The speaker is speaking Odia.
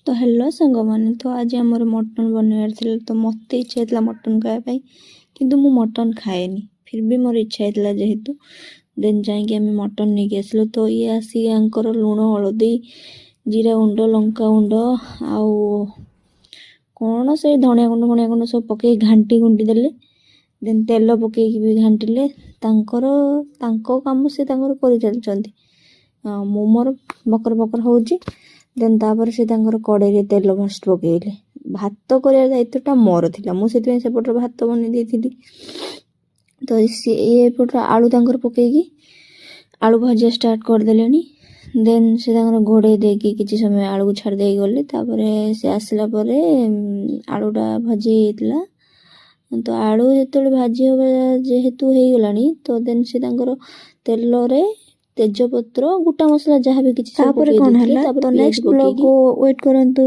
ତ ହ୍ୟାଲୋ ସାଙ୍ଗମାନେ, ତ ଆଜି ଆମର ମଟନ୍ ବନେଇବାର ଥିଲା। ତ ମୋତେ ଇଚ୍ଛା ହେଇଥିଲା ମଟନ୍ ଖାଇବା ପାଇଁ, କିନ୍ତୁ ମୁଁ ମଟନ୍ ଖାଏନି। ଫିର୍ ବି ମୋର ଇଚ୍ଛା ହେଇଥିଲା ଯେହେତୁ, ଦେନ୍ ଯାଇକି ଆମେ ମଟନ୍ ନେଇକି ଆସିଲୁ। ତ ଇଏ ଆସିକି ୟାଙ୍କର ଲୁଣ, ହଳଦୀ, ଜିରା ଗୁଣ୍ଡ, ଲଙ୍କା ଗୁଣ୍ଡ ଆଉ କ'ଣ ସେଇ ଧଣିଆ ଗୁଣ୍ଡ ଫଣିଆ ଗୁଣ୍ଡ ସବୁ ପକେଇ ଘାଣ୍ଟି ଘୁଣ୍ଟି ଦେଲେ। ଦେନ୍ ତେଲ ପକେଇକି ବି ଘାଣ୍ଟିଲେ। ତାଙ୍କର ତାଙ୍କ କାମ ସେ ତାଙ୍କର କରିଚାଲିଛନ୍ତି, ମୁଁ ମୋର ବକର ବକର ହେଉଛି। ଦେନ୍ ତାପରେ ସେ ତାଙ୍କର କଡ଼େଇରେ ତେଲ ଫାଷ୍ଟ ପକେଇଲେ। ଭାତ କରିବା ଦାୟିତ୍ୱଟା ମୋର ଥିଲା, ମୁଁ ସେଥିପାଇଁ ସେପଟରେ ଭାତ ବନେଇ ଦେଇଥିଲି। ତ ସିଏ ଏପଟରେ ଆଳୁ ତାଙ୍କର ପକେଇକି ଆଳୁ ଭଜା ଷ୍ଟାର୍ଟ କରିଦେଲେଣି। ଦେନ୍ ସେ ତାଙ୍କର ଘୋଡ଼େଇ ଦେଇକି କିଛି ସମୟ ଆଳୁକୁ ଛାଡ଼ି ଦେଇକି ଗଲେ। ତାପରେ ସେ ଆସିଲା ପରେ ଆଳୁଟା ଭଜି ହେଇଯାଇଥିଲା। ତ ଆଳୁ ଯେତେବେଳେ ଭାଜି ହେବା ଯେହେତୁ ହେଇଗଲାଣି, ତ ଦେନ୍ ସେ ତାଙ୍କର ତେଲରେ ତେଜପତ୍ର, ଗୋଟା ମସଲା ଯାହା ବି କିଛି ସବୁ ତାପରେ ପକେଇ କ'ଣ ଦେଇଥିଲେ। ହେଲା ତାପରେ ତ ପିଆଜ ନେକ୍ସଟ ପକେଇକି ବ୍ଲଗକୁ ୱେଟ୍ କରନ୍ତୁ।